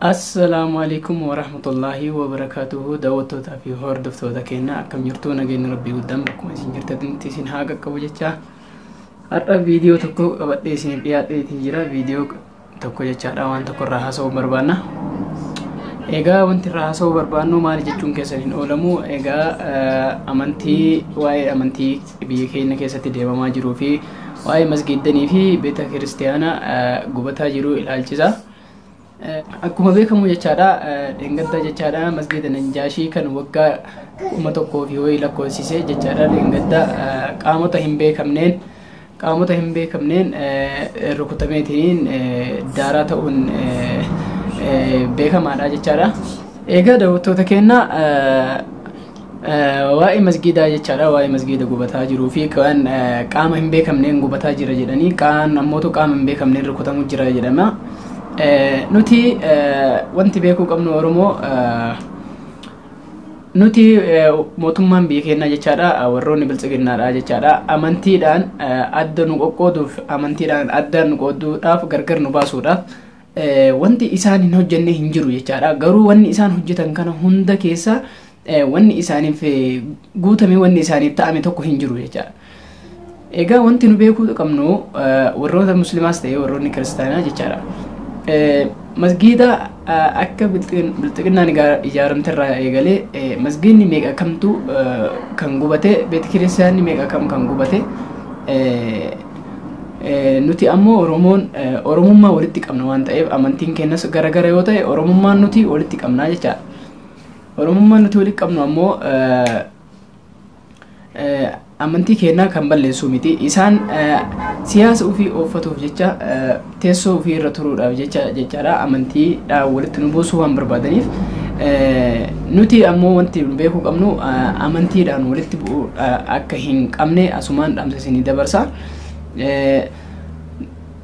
Assalaamu alaikum warahmatullaahi wabarakaatuhu. Daawwattootaa fi hordoftoota keenya, akkam jirtu? Nageenya rabbii guddaan bakkuma isin jirtanitti isin haa qaqqabu jecha, har'a viidiyoo tokko qabadhee isiniif dhiyaadheetiin jira. Viidiyoo tokko jechaadha, waan tokko irraa haasa'uu barbaanna. Egaa wanti irraa haasa'uu barbaannu maali jechuun keessan hin oolamu. Egaa amantii, waa'ee amantii biyya keenya keessatti deemamaa jiruu fi waa'ee masgiiddanii fi beeta kiristiyaana gubataa jiru ilaalchisa. Akkuma beekamu jechaadha, dheengadda jechaadha, masgiida Najaashii kan waggaa 1000 fi wayii lakkoofsise jechaadha, dheengadda qaamota hin beekamneen rukutameetiin daaraa ta'uun beekamaadha jechaadha. Egaa daawwattoota keenya, waa'ee masgiidaa jechaadha, waa'ee masgiida gubataa jiruu fi kan qaama hin beekamneen gubataa jira jedhanii, kaan ammootu qaama hin beekamneen rukutamuu jira jedhama. Nuti wanti beekuu qabnu, Oromoo, nuti mootummaan biyya keenyaa jechaadha, warroonni biltsiginnaadha jechaadha, amantiidhaan adda nu qoqqooduuf, amantiidhaan adda nu qooduudhaaf, gargar nu baasuudhaaf wanti isaan hin hojjenne hin jiru jechaadha. Garuu wanni isaan hojjetan kana hunda keessa wanni isaaniif guutame, wanni isaaniif ta'ame tokko hin jiru jechaadha. Egaa wanti nu beekuu qabnu, warroota musliimaas ta'e warroonni kiristaanaa jechaadha, masgiida akka bilxiginnaan ijaaramte irraa eegalee masgiidni meeqa kamtu kan gubate, beeti kiristaanni meeqa kam kan gubate? Nuti ammoo Oromoon Oromummaa walitti qabna waan ta'eef, amantiin keenyas garagara yoo ta'e, Oromummaan nuti walitti qabnaa jechaadha. Oromummaan nuti walitti qabnu ammoo amantii keenyaa kan balleessu miti. Isaan siyaasa ofii ooffatuuf jecha, teessoo ofii irra turuudhaaf jecha jechaadha, amantiidhaan walitti nu buusuu waan barbaadaniif, nuti ammoo wanti beekuu qabnu amantiidhaan walitti bu'uu akka hin qabne asumaan dhaamsa isinii dabarsa.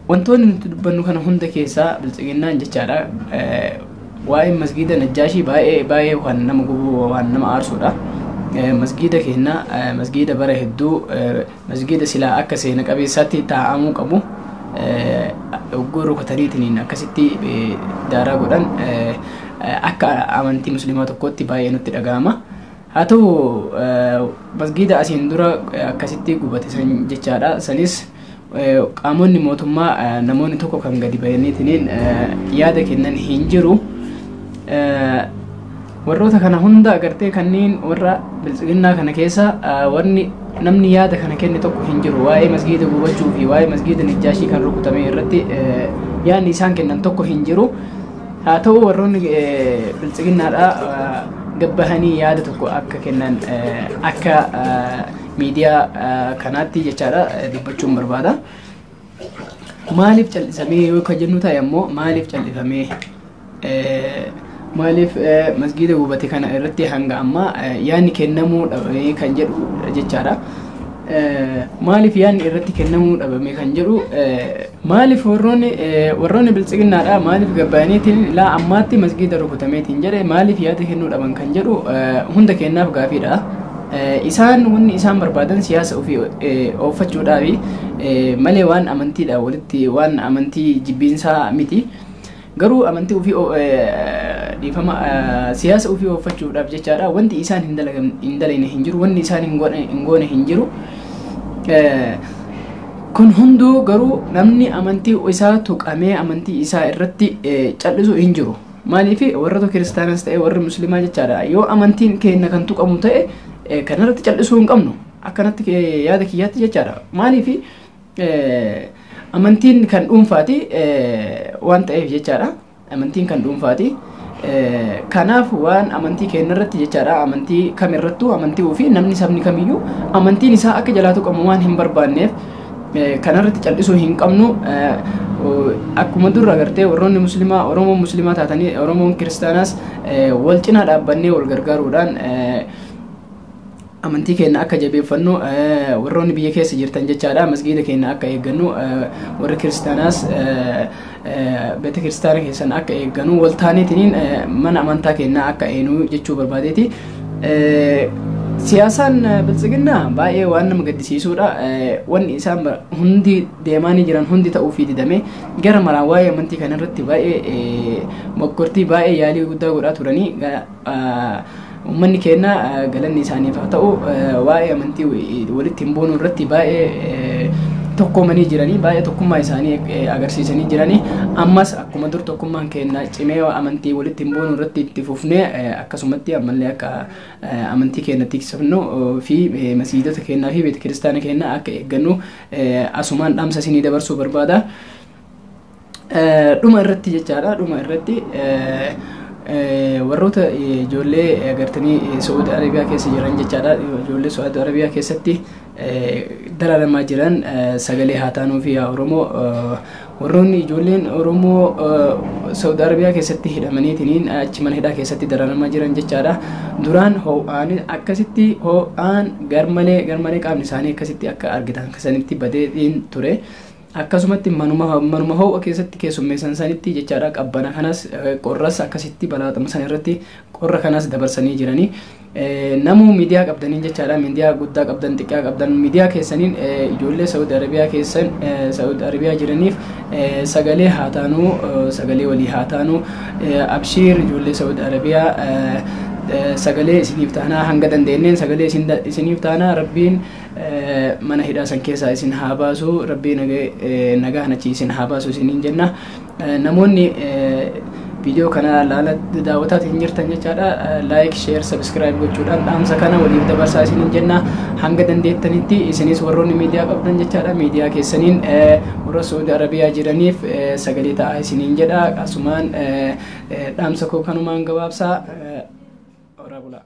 Wantoonni nuti dubbannu kana hunda keessaa biltsiginnaan jechaadha, waa'een masgiida Najjaashii baay'ee baay'ee waan nama gubu, waan nama aarsuudha. Masgiida keenya, masgiida bara hedduu, masgiida silaa akka seena qabeessaatti taa'amuu qabu, hogguu rukutaniitiin akkasitti daaraa godhan, akka amantii musliimaa tokkotti baay'ee nutti dhaga'ama. Haa ta'u, masgiida asiin dura akkasitti gubate san jechaadha. Sanis qaamonni mootummaa, namoonni tokko kan gadi bahaniitiin yaada kennan hin jiru. Warroota kana hunda agartee, kanneen warra biltsiginnaa kana keessa wanni namni yaada kana kenne tokko hin jiru. Waa'ee masgiida gubachuu fi waa'ee masgiida Najjaashii kan rukutame irratti yaadni isaan kennan tokko hin jiru. Haa ta'u, warroonni biltsiginnaadha gabbahanii yaada tokko akka kennan akka miidiyaa kanaatti jechaadha dubbachuun barbaada. Maaliif callisamee yoo kan jennu ta'e ammoo, maaliif callifamee, maaliif masgiida gubate kana irratti hanga ammaa yaadni kennamuu dhabame kan jedhu jechaadha. Maaliif yaadni irratti kennamuu dhabame kan jedhu, maaliif warroonni biltsiginnaadha maaliif gabbaaniitiin laa ammaatti masgiida rukutameetiin jedhe, maaliif yaada kennuu dhaban kan jedhu hunda kennaaf gaafiidha. Isaan wanni isaan barbaadan siyaasa ofii ooffachuudhaafi malee waan amantiidha walitti, waan amantii jibbiinsaa miti. Garuu amantii ofii, dhiifama, siyaasa ofii ooffachuudhaaf jechaadha, wanti isaan hin dalagne hin jiru, wanni isaan hin goone hin jiru. Kun hunduu garuu namni amantii isaa tuqamee amantii isaa irratti callisu hin jiru. Maaliif warra kiristaanas ta'e warri musliimaa jechaadha, yoo amantiin keenya kan tuqamu ta'e, kanarratti callisuu hin qabnu akkanatti yaada kiyyaatti jechaadha. Maaliif amantiin kan dhuunfaati waan ta'eef jechaadha. Amantiin kan dhuunfaati. Kanaaf waan amantii keenya irratti jechaadha, amantii kamirrattuu, amantii ofii namni, sabni kamiyyuu amantiin isaa akka jalaa tuqamu waan hin barbaanneef, kanarratti callisuu hin qabnu. Akkuma dura agartee, warroonni musliimaa, Oromoon musliimaa taatanii, Oromoon kiristaanaas wal cinaa dhaabbannee wal gargaaruudhaan amantii keenya akka jabeeffannu, warroonni biyya keessa jirtan jechaadha, masgiida keenya akka eeggannu, warri kiristaanaas beeta kiristaana keessan akka eegganu, wal taaneetiniin mana amantaa keenyaa akka eenu jechuu barbaadeeti. Siyaasaan biltsiginnaa baay'ee waan nama gaddisiisuudha. Wanni isaan hundi deemaanii jiran hundi ta'uufii didame gara maraan waa'ee amantii kanarratti baay'ee moggortii baay'ee yaalii guddaa godhaa turanii uummanni keenya galanni isaaniif haa ta'u waa'ee amantii walitti hin buunuu irratti baay'ee tokkoomanii jiranii baay'ee tokkummaa isaanii agarsiisanii jiranii ammas akkuma dur tokkummaan keenya cimee amantii walitti hin buunuu irratti itti fufnee akkasumatti ammallee akka amantii keenya tiksifnu fi masiidota keenyaa fi beeta kiristaana keenya akka eeggannu asumaan dhaamsa isinii dabarsuu barbaada. Dhuma irratti jechaadha dhuma irratti warroota ijoollee agartanii Saudi Arabiyaa keessa jiran jechaadha ijoollee Saudi Arabiyaa keessatti dararamaa jiran sagalee haa taanuu fi yaa Oromoo warroonni ijoolleen Oromoo Saudi Arabiyaa keessatti hidhamaniitiniin achi mana hidhaa keessatti dararamaa jiran jechaadha. Duraan ho'aan akkasitti ho'aan garmalee garmalee qaamni isaanii akkasitti akka argitan sanitti badeetiin ture. Akkasumatti manuma ho'a keessatti keessummeessan sanitti jechaadha qabbana kanas qorras akkasitti balaaxama san irratti qorra kanas dabarsanii jiranii. Namuu miidiyaa qabdaniin jechaadha miidiyaa guddaa qabdan xiqqaa qabdan miidiyaa keessaniin ijoollee Saudi Arabiyaa keessan Saudi Arabiyaa jiraniif sagalee haa taanuu sagalee walii haa taanuu abshiir ijoollee Saudi Arabiyaa sagalee isiniif taanaa hanga dandeenyeen sagalee isiniif taanaa rabbiin mana hidhaa san keessaa isin haa baasu rabbiin nagaan achi isin haa baasu isiniin jenna namoonni viidiyoo kana laala daawwataatiin jirtan jechaadha like share subscribe gochuudhaan dhaamsa kana waliif dabarsaa isiniin jenna hanga dandeettanitti isinis warroonni miidiyaa qabdan jechaadha miidiyaa keessaniin warra Saudi Arabiyaa jiraniif sagalee ta'aa isiniin jedha asumaan dhaamsa koo kanumaan gabaabsaa. Horaa bulaa.